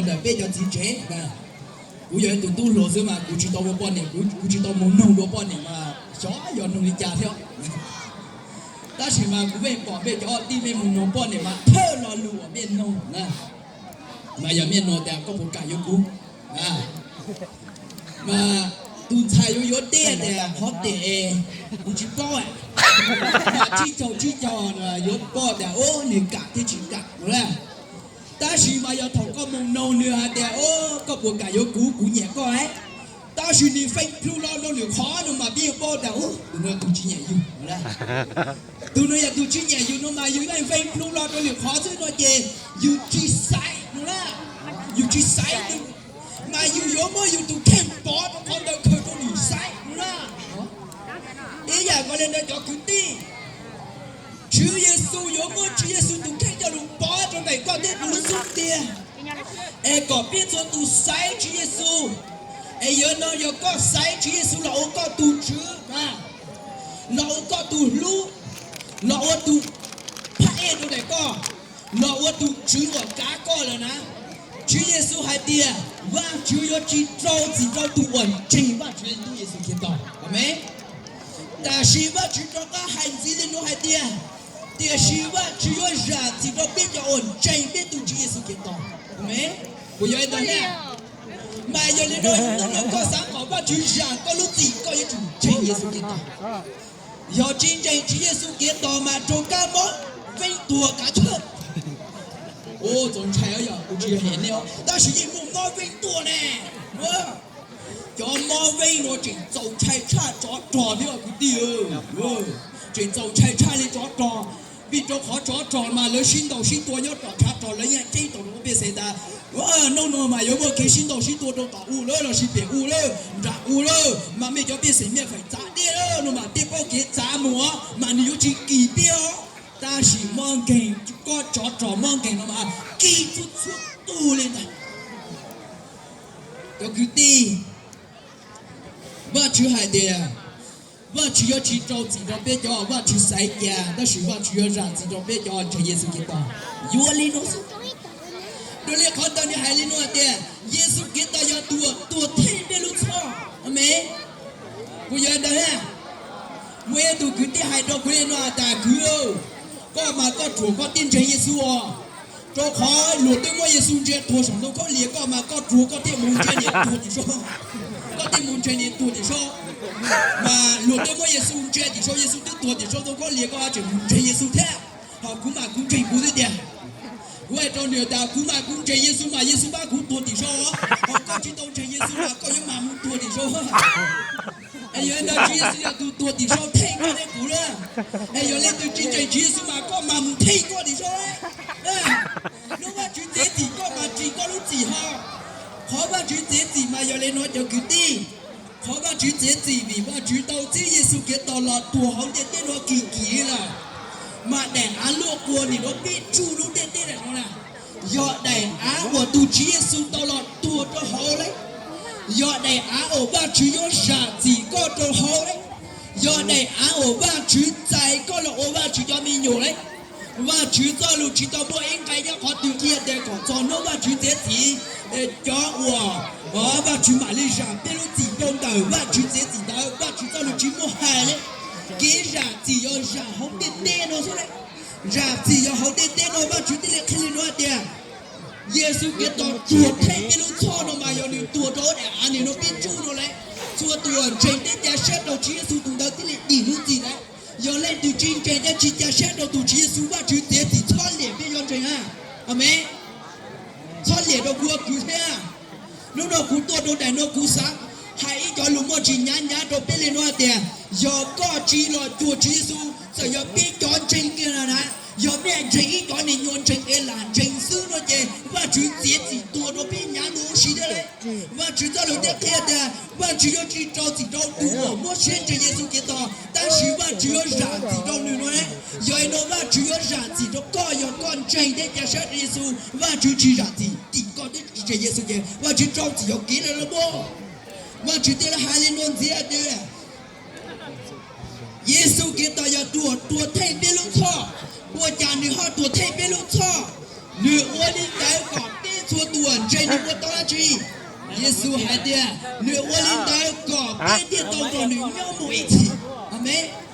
ntawm peb cov txiv tsev. Kuv yog ib tug tub hluas xwb mas kuv tsis tau ua poj niam, kuv tsis tau mus noog dua poj niam mas xyov yog noog li cas thiab. Tab sis mas kuv yeej pom mej cov tij mej mus noog poj niam mas thawj lo lus uas mej noog na, mas yog mej noog tias koj puas kam yuav kuv, mas tus ntxhais yuav yuav teb tias qhov tias kuv tsis paub, mas tsib caug tsib caug yuav paub tias ub nws kam thiab tsis kam na. Tab sis mas yog thaum koj mus noog nws hais tias ub koj puas kam yuav kuv, kuv nyiam koj, tab sis nws feem plhu lo rau lwm qhov no mas peb yuav paub tias ub tus no tus tsis nyiam yus. Tus no yog tus tsis nyiam yus no mas yus yeej feem plhu lo rau lwm qhov xwb no ces yus tsis xaiv no na, yus tsis xaiv, mas yus yuav muab yus tus kheej pov rau qhov ntawd khaws rau nws xaiv no na. Ib yam nkaus li ntawd cov kwv tij, Tswv Yexus yuav muab Tswv Yexus tus kheej coj los pov rau ntawm koj thiab kuv lub xub ntiag, es kom peb txhua tus xaiv Tswv Yexus. Es yog no yog koj xaiv Tswv Yexus los ua koj tus Tswv, los ua koj tus hlub, los ua tus phaj ej rau ntawm koj, los ua tus Tswv uas kav koj lawm na, Tswv Yexus hais tias Vajtswv yuav tsis rau txim rau tus uas ntseeg Vajtswv Leej Tub Yexus Khetos. Amees. Tiam sis Vajtswv rov qab hais ntxiv li no hais tias, tiam sis Vajtswv yuav zam txim rau peb cov uas ntseeg peb tus Tswv Yexus Khetos. Amees. Puas yog li ntawd na? Mas yog li no, hnub no koj xav kom Vajtswv zam koj lub txim koj yuav tsum ntseeg Yexus Khetos. Yog tsis ntseeg Tswv Yexus Khetos mas raug kab mob veeb tuag kav chawj. Ua txaus ntshai yog kuv tsis yog hem nej, tab sis yeej muaj mob veeb tuag ne. Cov mob veeb no tseem txaus ntshai tshaj tsov rog thiab kwv tij. Tseem txaus ntshai tshaj li tsov rog, vim rau qhov tsov rog mas lawv sib ntaus sib tua nyob tom tshav rog, lawv yeej ceeb toom rau pej xeem tas, hnub no mas yuav muaj kev sib ntaus sib tua rau tom u lawm los sis pem u lawm nram u lawm, mas mej cov pej xeem mej feem txav dej lawm no mas tej paub kev txav mus mas nws yuav tsis kis peb os. Tab sis mob nkeeg, koj tsov rog mob nkeeg no mas kis txhua txhua tus li ntag. Cov kwv tij, Vajtswv hais tias Vajtswv yuav tsis rau txim rau peb cov Vajtswv xaiv cas, tab sis Vajtswv yuav zam txim rau peb cov ntseeg Yexus Khetos. Yuav li no xwb. Raws li qhov ntawd nws hais li no hais tias Yexus Khetos yog tus uas tuag theej peb lub txhoj. Amees. Kuv yog ntawd na, muaj ib tug kwv tij hais rau kuv li no tas, kwv, koj mas koj ruam koj thiaj ntseeg Yexus os. Rau qhov luag twb muab Yexus ntsia tuag saum ntoo khaub lig, koj mas koj ruam koj thiaj mus ntsia niam tuag tim saud. Koj thiaj mus ntseeg niam tuag tim saud. Mas luag twb muab Yexus ntsia tim saud, Yexus twb tuag tim saud ntoo khaub lig, koj tseem mus ntseeg Yexus thiab. Ho kuv mas kuv ntseeg kuv xwb tiag. Kuv hais rau nws tas kuv mas kuv ntseeg Yexus mas Yexus pab kuv tuag tim saud. Ho koj tsis tau ntseeg Yexus mas koj yuav mam mus tuag tim saud. Es yog li ntawd Tswv Yexus yog tus tuag tim saud theej koj thiab kuv lawm. Es yog leej twg tsis ntseeg Tswv Yexus mas koj mam mus theej koj tim saud. Hnub Vajtswv txiav txim koj mas tsis koj lub txim ho. Qhov Vajtswv txiav txim mas yog li no cov kwv tij. Qhov Vajtswv txiav txim vim Vajtswv tau txib Yexus Khetos los tuag hauv ntiaj teb no kis kis lawm. Mas daim av luaj quas nim no pib tsuj lub ntiaj teb no na, yog daim av uas tus Tswv Yexus tau los tuag rau hauv lawm. Yog daim av uas Vajtswv yuav zam txim koj rau hauv lawm. Yog daim av uas Vajtswv txais koj los ua Vajtswv cov me nyuam lawm. Vajtswv txoj lus tsis tau muaj ib nqe nyob qhov twg qhia tias kom txog hnub Vajtswv txiav txim, cov uas Vajtswv mam li zam peb lub txim rau ntawm Vajtswv txiav txim ntawd, Vajtswv txoj lus tsis muaj hais li. Kev zam txim yog zam hauv ntiaj teb no xwb lawm. Zam txim yog hauv ntiaj teb no, Vajtswv thiaj li qhia li no hais tias Yexus Khetos tuag theej peb lub txhoj no mas yog nws tuag rau daim av nim no pib tsuj no lawm. Txhua tus uas ntseeg thiab ca siab rau Tswv Yexus tus ntawd thiaj li dim lub txim lawm. Yog leej twg tsis ntseeg thiab tsis ca siab rau tus Tswv Yexus, Vajtswv txiav txim txhob liam peb cov ntseeg na. Amees. Txhob liam rau kuv ua kwv thiab. Hnub no kuv tuaj rau daim no kuv xav hais ib cov lus muaj tsis nyav nyav rau peb li no hais tias, yog koj tsis los cuag Tswv Yexus, txawm yog peb cov ntseeg kiag na na, yog mej ntseeg ib cov niag nyuag ntseeg es lam ntseeg xwb no ces Vajtswv txiav txim tuag rau peb nyav nus ua si thiab lawm. Vajtswv txoj lus thiaj qhia tias Vajtswv yuav tsis rau txim rau tus uas muab siab ntseeg Yexus Khetos, tab sis Vajtswv yuav zam txim rau nws no. Yog li no Vajtswv yuav zam txim rau koj, yog koj ntseeg thiab ca siab rau Yexus. Vajtswv tsis zam txim tim koj twb tsis ntseeg Yexus ces Vajtswv rau txim yog kev lawm los mas. Vajtswv thiaj li hais li no ntxiv tias Yexus Khetos yog tus uas tuag theej peb lub txhoj. Ua cas nws ho tuag theej peb lub txhoj? Nws ua li ntawd kom peb Txhua tus ntseeg nws ua tau dab tsi? Yexus hais tias nws ua li ntawd kom peb thiaj tau nrog nws nyob mus ib txhis. Amees.